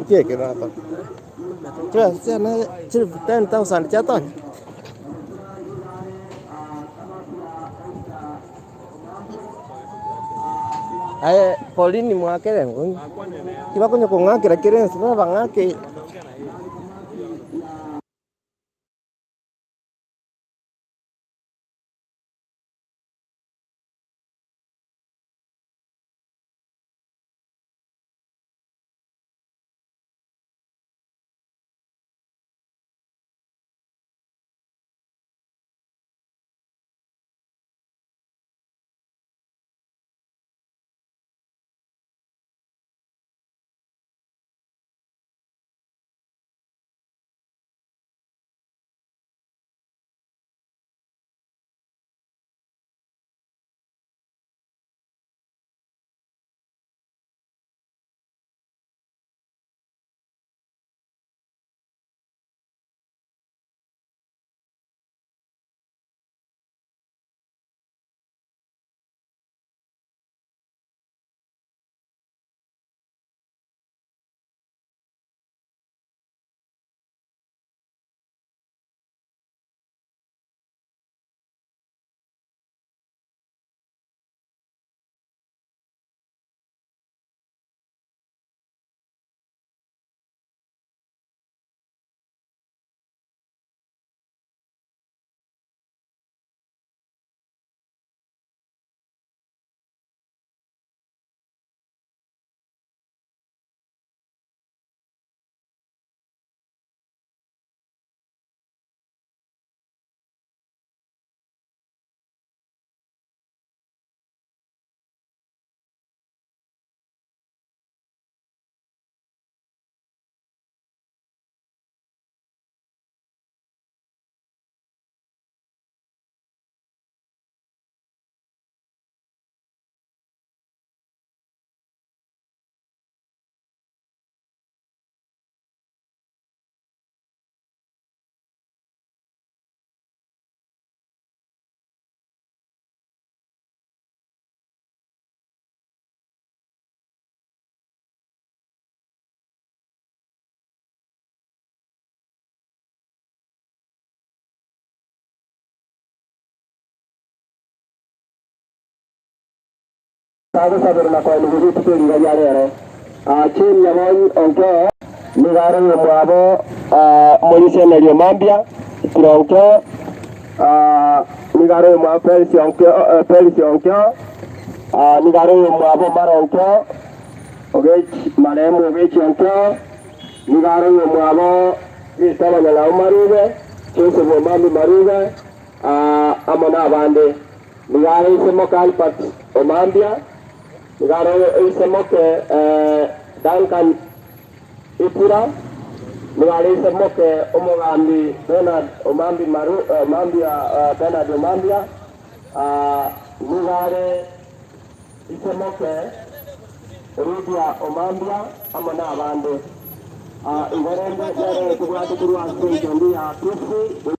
Nki ekero Chibesa chiane chilifu 10,000 chiatonya? Aye Pauline mwakere ng'o? Tibakonya kong'akera kera ense babang'ake. Tagosabera na koenekia rituko riria ria rero. Jane Nyabonyi Onkeo nigo are oyomwabo Moisenerio Mambia Onkeo, nigo are oyomwabo Felix Onkeo, Felix Onkeo, nigo are oyomwabo Omar Onkeo, Ogech marehemu Ogechi Onkeo, nigo are oyomwabo Christopher Nyang'au Marube, Joseph Omambi Marube, amo nabande. Nigo are ise moke Albert Omambia, nigo are ise moke Duncan Ipura, nigo are ise moke omogambi Bernard Omambi Maru, Omambia, Bernard Omambia, nigo are ise moke Lydia Omambia, amo nabande. Igo rende nere tobwate korwa ase engencho ya Kisii.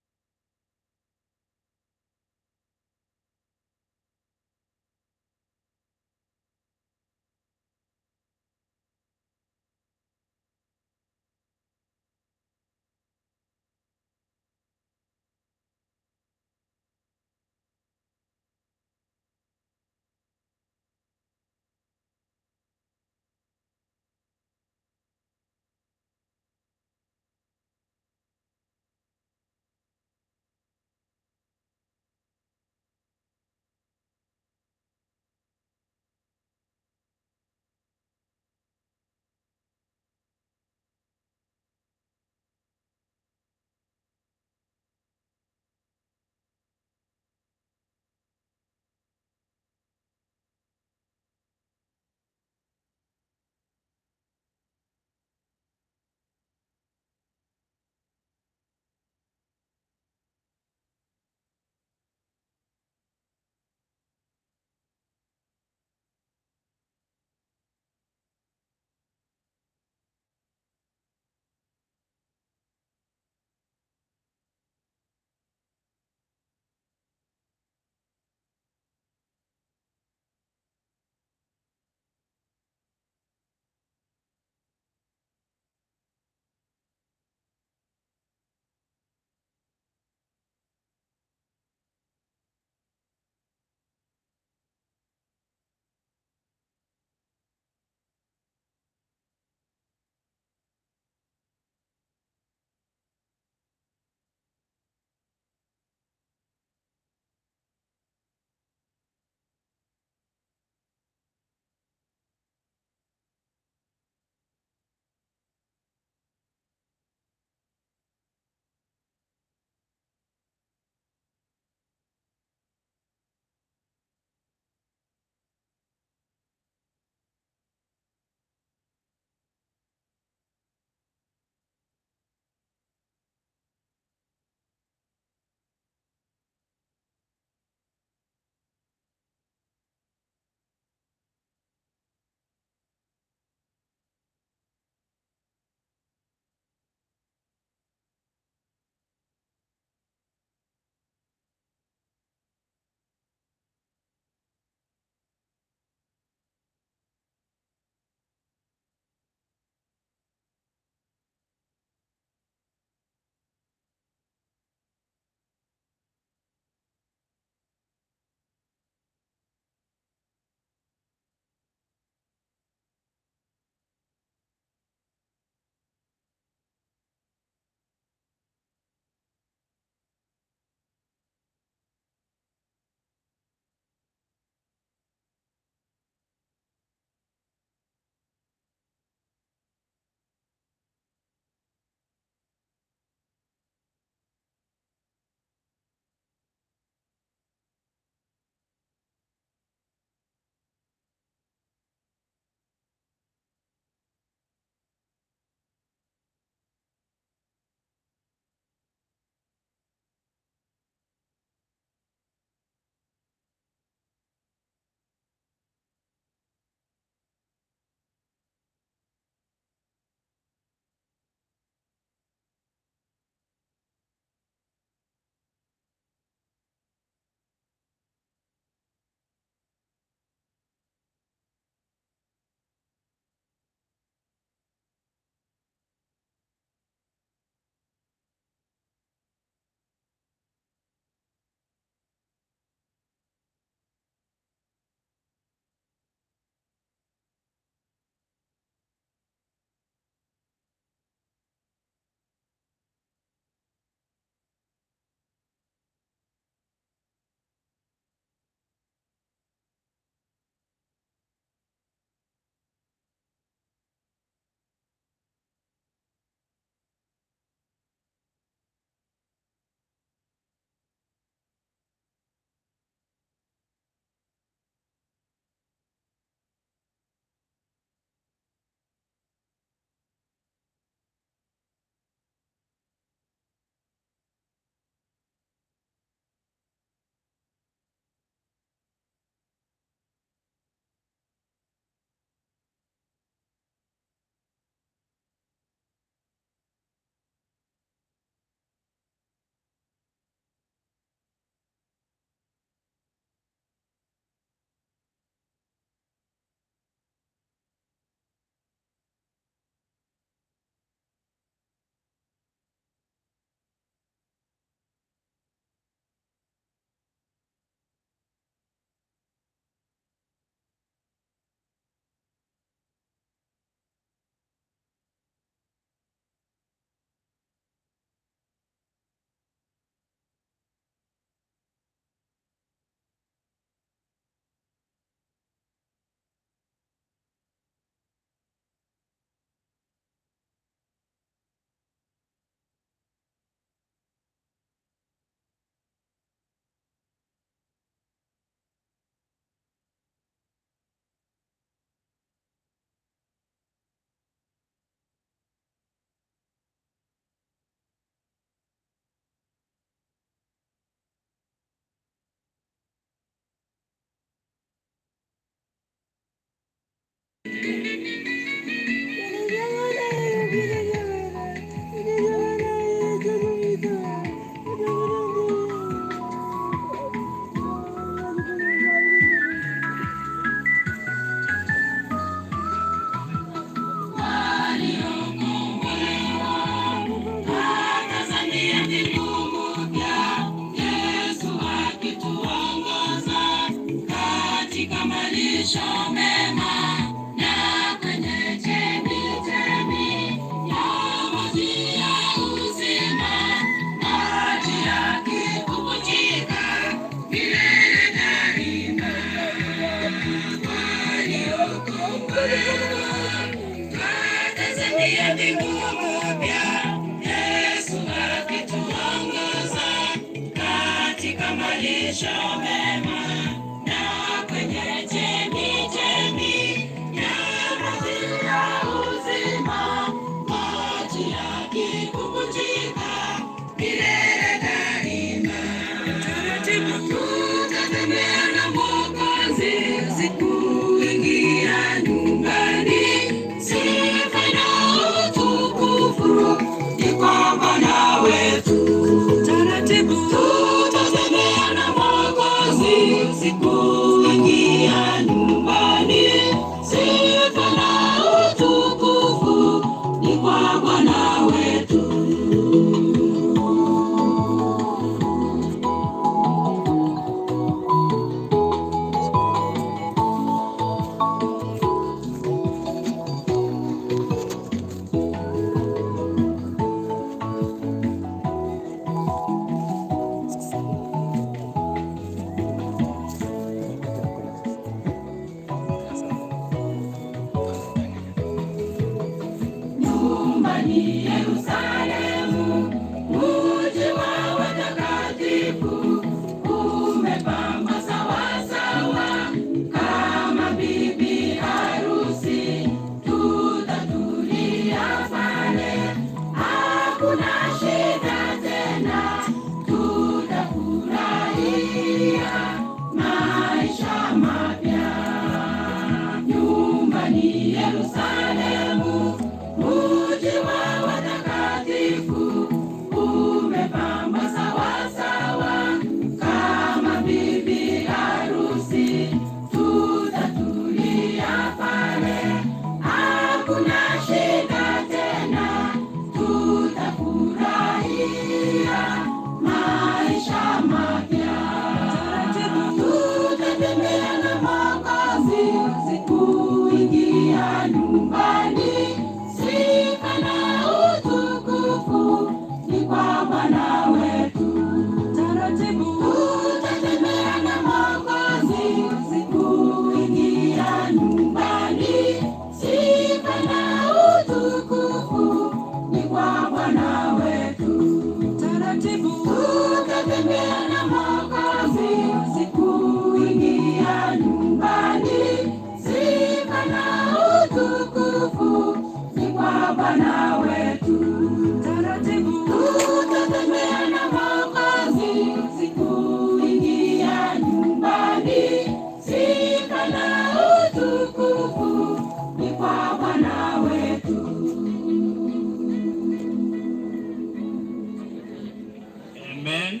Amen.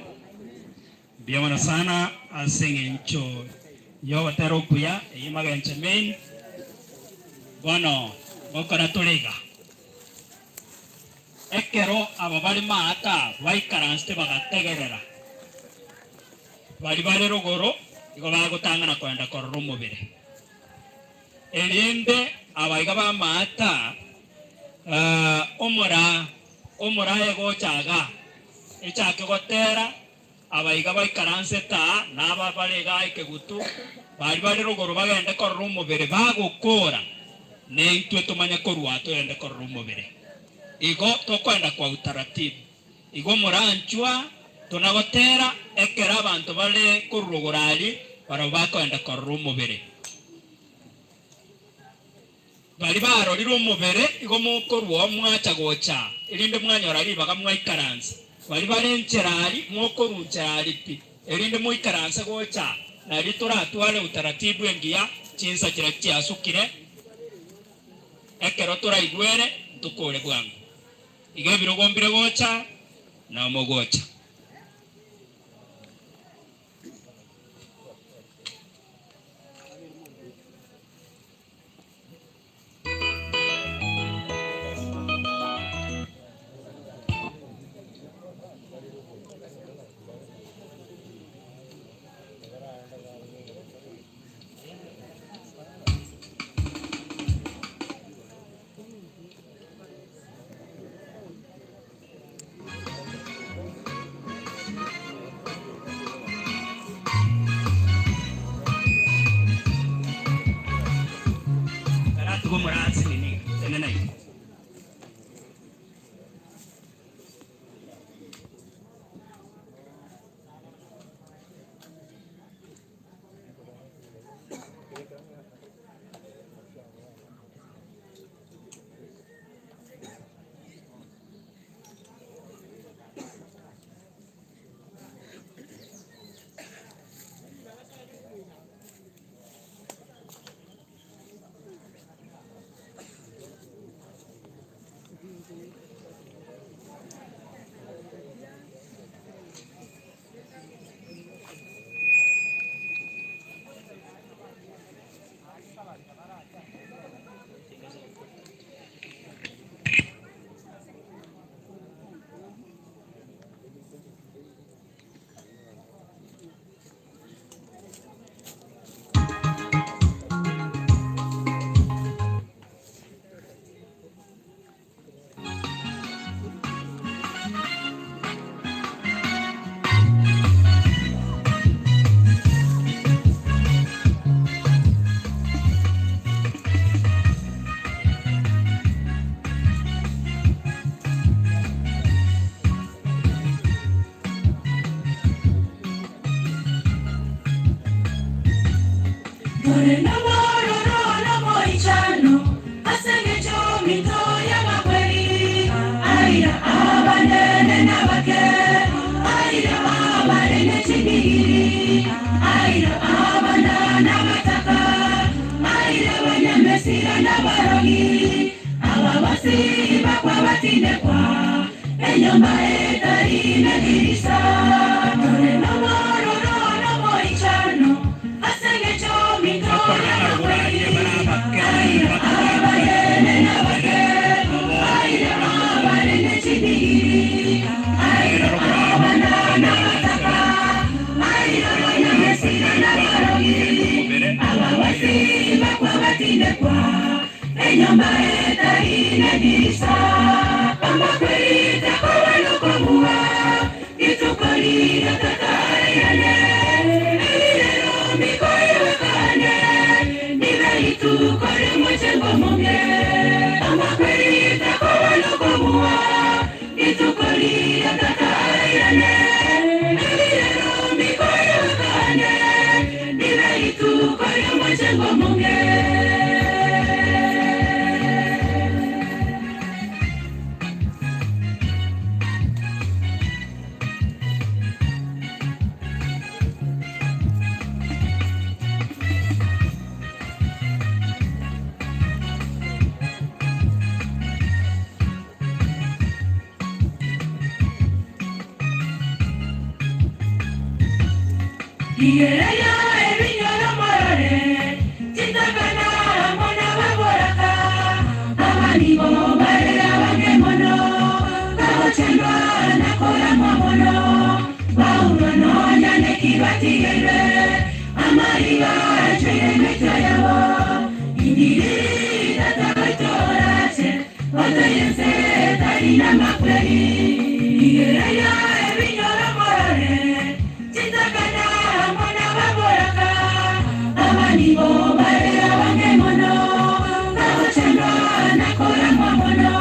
Mbuya mono sana ase eng'encho y'ogotera okuya eyio magenche main. Bono ngokora tore iga. Ekero aba bare maata baikaransete bagategerera, baria bare rogoro igo bagotang'ana kogenda korora omobere. Erinde abaiga b'amaata, omora omoraye gocha igaa, echake gotera, abaiga baikaransete aa, na aba bare igaa ekegutu, baria bare rogoro bagende korora omobere, bagokora, naintwe tomanye korwa aa togende korora omobere. Igo tokoenda kwa utaratibu. Igo moranchwa tonagotera ekero abanto bare korwa rogoro aria, barabwo bakoenda korora omobere. Baria barorire omobere igo mokorwa oo mwacha gocha aa, erinde mwanyora ribaga mwaikaransa. Baria bare nchera aria, mokorwa nchera aria pi, erinde moikaranse gocha aa, nario toratware utaratibu engiya chinsa chiria chiasukire, ekero toraigwere ntokore bwango. Iga ebirogo mbire gocha, na mogocha. Tiga omorasini niga, tenena iga. Tore nobororo nomoichano ase engencho minto y'amakweri, aira abanene nabake, aira abare ne chimigiri, aira abana n'abataka, aira abanyamesira n'abarogi, aba basi bakwa batindekwa, enyomba etari nedirisa. Tore nobororo nomoichano ase engencho minto Bakorora rogoro aye y'amakweri, bare abake, aira abanene nabake, aira abare ne chimigiri, aira abana n'abataka, aira abanyamesira n'abarogi, aba basi bakwa batindekwa, enyomba etari nedirisa. Amakweri takoba nokobua, ituko rira tatairane, ebirero mikoiwekane, nibe ituko rimuchengo munge. Amakweri takoba nokobua, ituko rira tatairane, ebirero mikoiwekane, nibe ituko rimuchengo munge. Igereyo ebinyoro morore, chitakana mona baboraka, abanibo barera bange mono, bagochendwa nakoramwa mono, baurwa nonya nekibatigerwe, amariba achwere emitwe yabo, indiriri tata oitorache, otoyense tarina makweri. Igereyo ebinyoro morore, chitakana mona baboraka, abanibo barera bange mono, bagochendwa nakoramwa mono,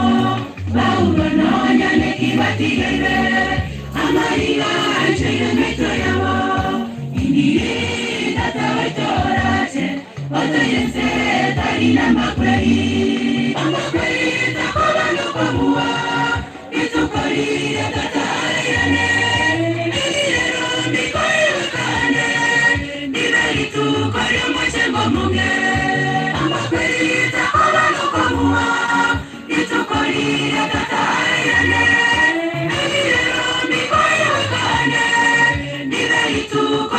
baurwa nonya nekibatigerwe, amariba achwere emitwe yabo, indiriri tata oitorache, otoyense tarina makweri. Amakweri takoba nokobua, ituko rira tatairane, ebirero mikoiwekane, nibe rituko riomochengo munge. Amakweri takoba nokobua, ituko rira tatairane, ebirero mikoiwekane, nibe rituko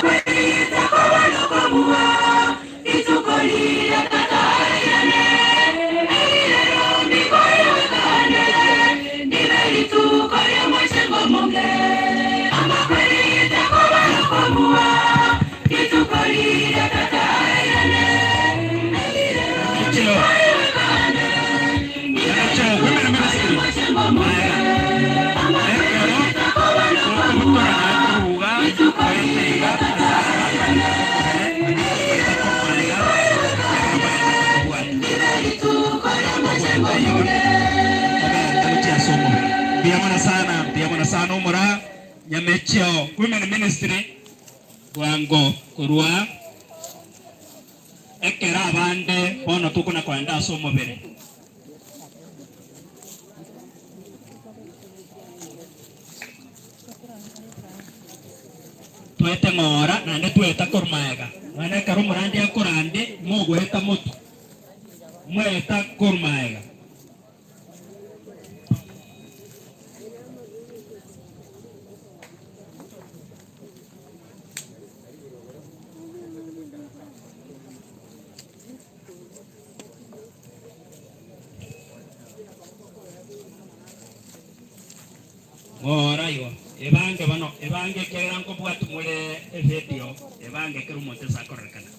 takoba nokobua, ituko rira tatairane, ebirero mikoiwekane, nibe rituko riomochengo munge. Amakweri takoba nokobua, ituko rira tatairane, ebirero Cheo. mikoiwekane, nibe Cheo, women ministry. riomochengo munge. Ekero tokobutora na toruga, toeteiga, Omwana omora Nyamecheo Women Ministry bwango korwa ekero abande bono tokona kogenda ase omobere. Twete ng'ora naende tweta korwa magega, nonya nekero omorandi akorande mogoeta motwe, mweta korwa magega. Ng'ora igo, ebange bono, ebange ekiagera nkobwati more evedio, ebange kera omonto ase akororekana.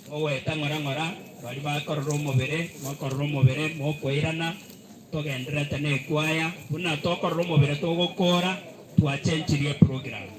Mogoeta ng'ora ng'ora, baria bakorora omobere, mokorora omobere, mokoirana, togendererete nekwaya, buna tokorora omobere togokora, twachenchirie eprogram.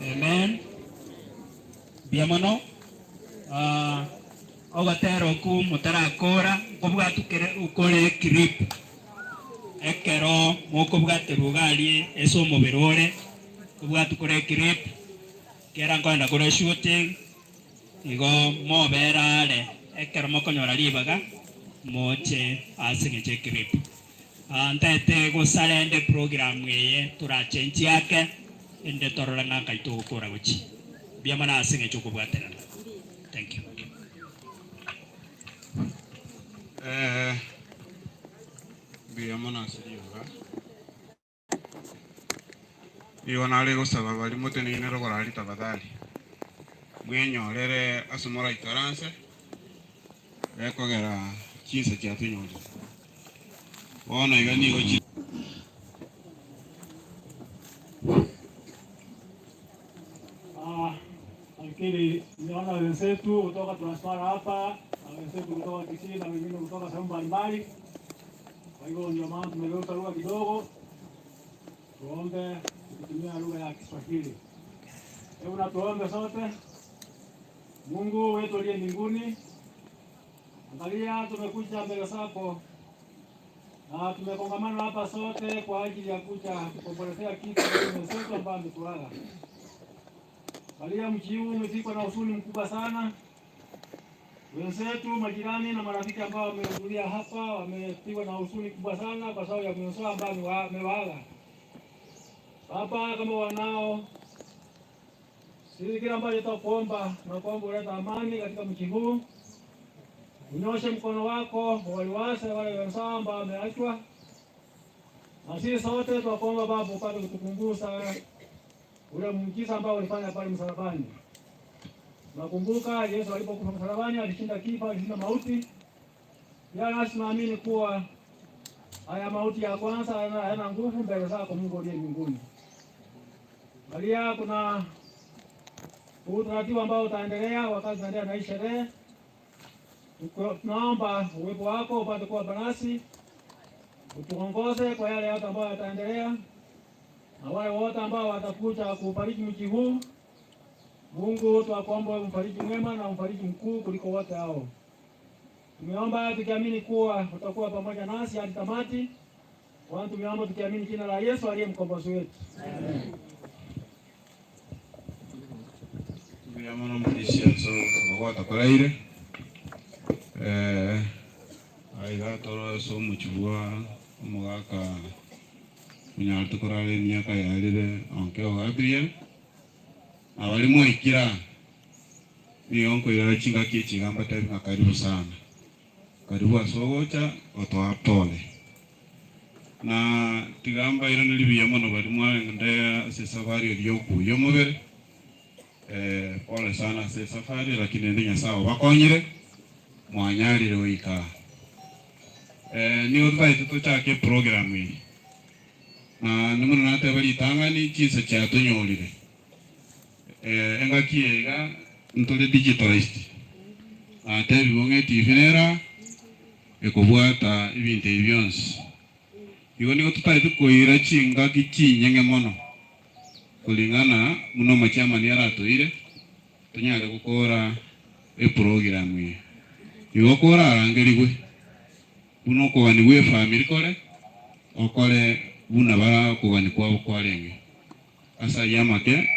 Amen. Mbuya mono. Ah, ogotera okwo motarakora nkobwatu kere okore clip ekero mokobwaterwa iga aria ase omobere ore nkobwatu kore clip kera nkoenda kore shooting Igo mobere are ekero mokonyora ribaga, moche ase eng'encho y'ecrip. Ntaete gosarenda eprogram eye torachenchie ake, ende torore ng'a nkai togokora gochia. Mbuya mono ase eng'encho y'okobwaterana. Thank you. Mbuya mono ase ribaga. Nigo nare gosaba baria moteneine rogoro aria tafadhali, mwenyorere ase moraikaranse, gekogera chinsa chiatonyorire. Bono iga nigo chi. Nafikiri nimeona wenzetu kutoka Transmara hapa na wenzetu kutoka Kisii na wengine kutoka sehemu mbalimbali. Kwa hivyo ndio maana tumegeuza lugha kidogo, tuombe tukitumia lugha ya Kiswahili. Hebu na tuombe sote. Mungu wetu aliye mbinguni, angalia, tumekuja mbele zako na tumekongamana hapa sote kwa ajili ya kuja kukombolezea kifo cha mwenzetu ambaye ametuaga. Angalia, mji huu umefikwa na huzuni mkubwa sana. Wenzetu, majirani na marafiki ambao wamehudhuria hapa wamepigwa na huzuni kubwa sana kwa sababu ya mwenzao ambaye amewaaga. Baba, kama wanao sisi, kila ambacho tutakuomba na kuomba uleta amani katika mji huu, unyoshe mkono wako waliwase wale wenzao ambao wameachwa, na sisi sote tunakuomba Baba upate kutukumbusa ule muujiza ambao ulifanya pale msalabani. Nakumbuka Yesu alipokufa msalabani alishinda kifo, alishinda mauti. Pia nasi tunaamini kuwa haya mauti ya kwanza hayana nguvu mbele zako Mungu uliye mbinguni. Angalia, kuna utaratibu ambao utaendelea wakati tunaendelea na hii sherehe. Tunaomba uwepo wako upate kuwa nasi, utuongoze kwa yale yote ambayo yataendelea, na wale wote ambao watakuja kuufariji mji huu. Mungu, twakuomba wewe mfariji mwema na mfariji mkuu kuliko wote hao. Tumeomba tukiamini kuwa utakuwa pamoja nasi hadi tamati. Kwani tumeomba tukiamini jina la Yesu aliye mkombozi wetu. Amen. Mbuya mono omorisia ase ogosaba gwatokoreire. Eh, aiga tore ase omochie bwa omogaka onyarete korara emiaka yarire Onkeo Gabriel, na baria mwaikire aa, nigo nkoirora chingaki echi iga mbatebi ng'a karibu sana. Karibu ase ogocha gotoa pole. Na tiga mbairanerie buya mono baria mwarenge ase esafari eria y'okoyia omobere. Pole sana ase esafari lakini rende Nyasaye obakonyire mwanyarire goika aa. Nigo totagete tochake eprogram eye. Na buna nateba ritang'ani chinsa chiatonyorire. Engaki eye iga ntore digitalized. Natebigwe ng'a etibi nere aa ekobwata ebinto ebi bionsi. Igo nigo totagete koira chingaki chinyeng'e mono Kulingana buna omochiamani aratoire, tonyare gokora eprogramu eye. Igo korarangerigwe buna okogania gw'efamiri kore, okore buna bara okogania kwabo kwarenge. Ase ayio amake,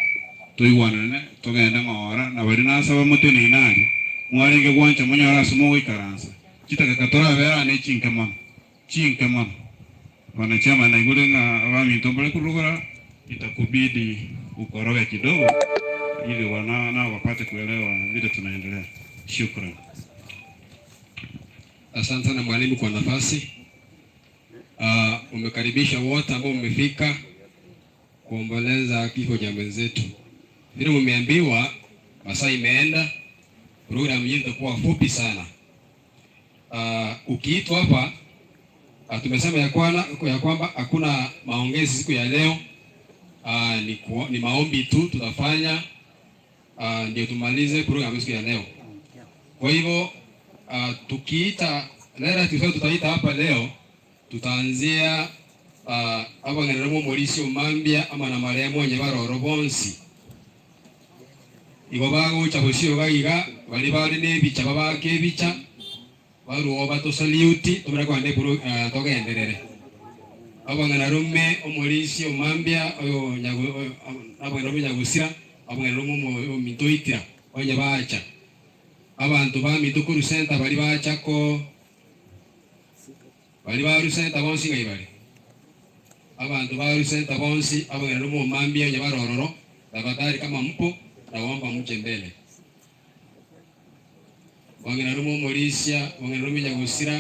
toigwanane, togende ng'ora, na baria nasaba moteneine aria, mwarenge gwancha monyore ase mogoikaransa, chidakika torabere aa nechinke mono. Chinke mono. Bono chiamanya naigure ng'a abaminto mbare korugora, itakubidi ukoroge kidogo ili wana nao wapate kuelewa vile tunaendelea. Shukran. Asante sana mwalimu kwa nafasi. Umekaribisha wote ambao mmefika kuomboleza kifo cha mwenzetu. Vile mmeambiwa masaa imeenda, programu yetu itakuwa fupi sana. Ukiitwa hapa tumesema ya kwamba hakuna maongezi siku ya leo. Ni maombi tu tutafanya ndio tumalize programu siku ya leo. Kwa hivyo Ah, tukiita narrative ambayo tutaita hapa leo tutaanzia ah, abang'enere b'omorisia omambia ama na maremo onye baroro bonsi igo bagocha bosio iga iga baria bare na ebicha babake ebicha barwo batosaliuti tomanye kogenda epro ah, togenderere abang'enarume omorisia omambia oyo nyago oyo abang'enarume nyagusira abang'enarume omo ominto oitira onye bacha Abanto baminto korwa senta baria bacha ko baria barwa senta bonsi ng'ai bare? Abanto barwa senta bonsi abang'ina nomomambia onye bare ororo, tafadhali kama mpo naomba mje mbele. Bang'ina rume omorisia, bang'ina rume nyagosira,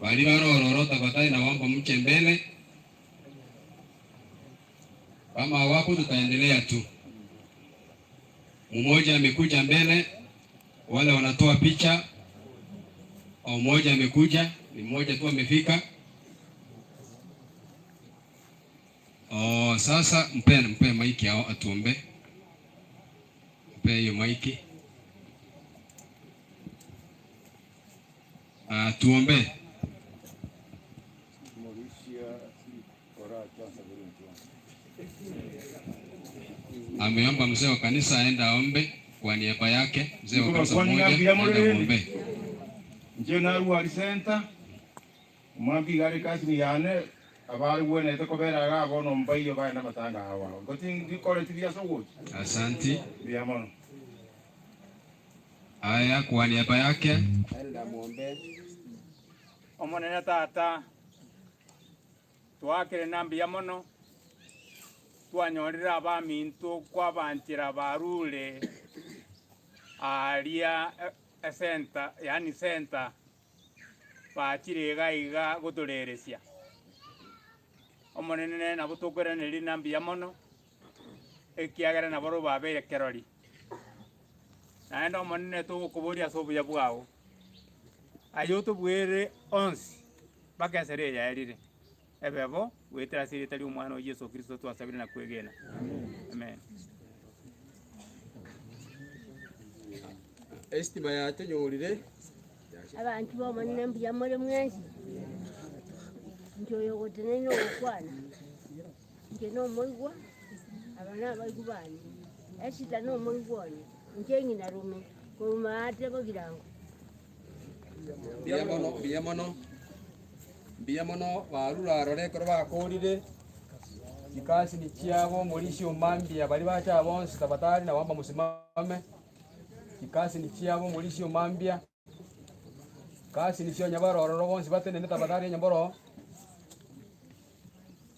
baria bare ororo tafadhali naomba mje mbele. Kama hawapo tutaendelea tu. Mmoja amekuja mbele, wale wanatoa picha, au mmoja amekuja, ni mmoja tu amefika. Oh, sasa mpe mpe maiki hao atuombe. Mpe hiyo maiki. Ah, tuombe. Ameomba mzee wa kanisa aende aombe kwa niaba yake. Mzee wa kanisa mmoja aende aombe. Inche narua aria center, omwambia iga are cousin yane, abarigwenerete kobera igaa bono mbaiyo bagende amatanga ao ao. Igo tindikoreti buya ase ogocha. Asanti. Mbuya mono. Aya kwa niaba yake. Omonene Tata, Twaakire na mbuya mono, twanyorire abaminto kwabanchera barure aaria esenta yaani center bachire iga iga gotoreresia. Omonene nere nabo tokoiraneria na mbuya mono, ekiagera nabarobwo babeire kerori. Naende Omonene togokoboria ase obuya bwao, aye otobuere onsi Mpaka ensero eye yaerire, ebe bo, goetera ase erieta ri'Omwana o Yeso Kristo twasabire na kwegena. Amen. Esitima yatonyorire. Abanto b'Omonene mbuya more mwensi, inche oyogotenena ogokwana, inche nomoigwa, aba nabaigwa bane, Esita nomoigwa one, inche ng'ina rome, korwa maate bogirango. Mbuya mono, mbuya mono, mbuya mono barure aroro ekero bakorire chikasini chiabo omorisia omambia baria bacha bonsi tafadhali naomba mosimame, chikasini chiabo omorisia omambia, kasini chia onye bare ororo bonsi batenene tafadhali onye mboro.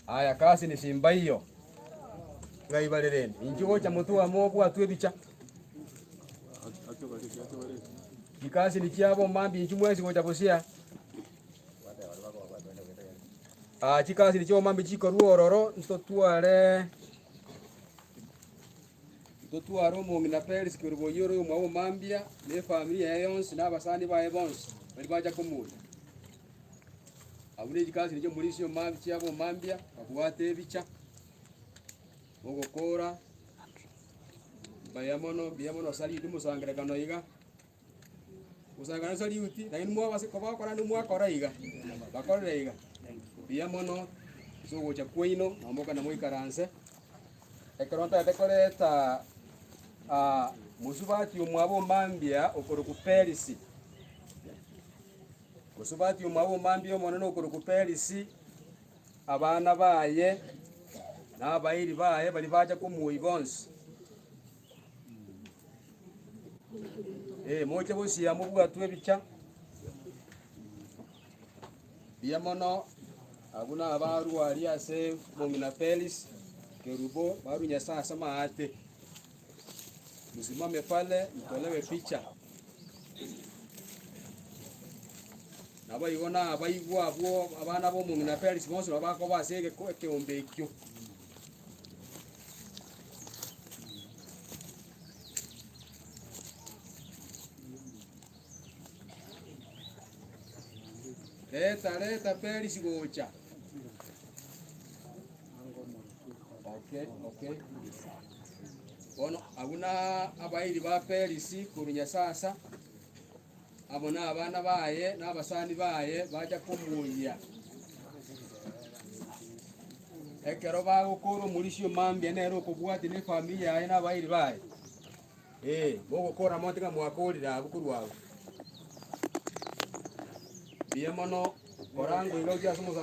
Aya kasini simbaiyo, ng'ai bare rende? Inchuo gocha motwe amo obwatwe ebicha. Chikasini chiabo mambia inchuo mwensi gocha bosia. Ah, chikasini chiabo mambia chikorwa ororo ntotware ntotware omong'ina Peris Kerubo oyio ore omwabo mambia na efamiri yaye yonsi na abasani baye bonsi baria bacha komocha. Abwo ne chikasini chi'omorisia omambia chi'abomambia babwate ebicha, ogokora, mbuya mono mbuya mono salute omosangererekano iga, omosangererekano salute lakini mwabase kobakora naende mwakora iga, bakorere iga, mbuya mono ase ogocha kwaino na mokana moikaranse, ekero ntagete koreta mosubati omwabo omambia okorokwa Perisi. Mosubati omwabo omambia omonene okorokwa Perisi, abana baye, na abairi baye baria bacha komoyia bonsi. Ee, moche gosia mobwatwe ebicha buya mono, abwo nabarwa aria ase omong'ina Perisi, Kerubo, barwa Nyasae ase amaate. Musimame pale mtolewe picha. Naboigo nabaigwa abwo abana b'omong'ina Perisi bonsi nabo bakoba ase egeko ekeombe ekio. Reta, reta Perisi gocha. Okay, okay. Bono abwo na abairi ba Perisi korwa Nyasasa, amo nabana baye na abasani baye bacha komoyia. Ekero bagokora omorisia o mambia nere okobwatia na efamiri yaye na abairi baye. Ee, mogokora mote ng'a mwakorire abwo korwa abwo. Mbuya mono, korangwa iga gochia ase omosani.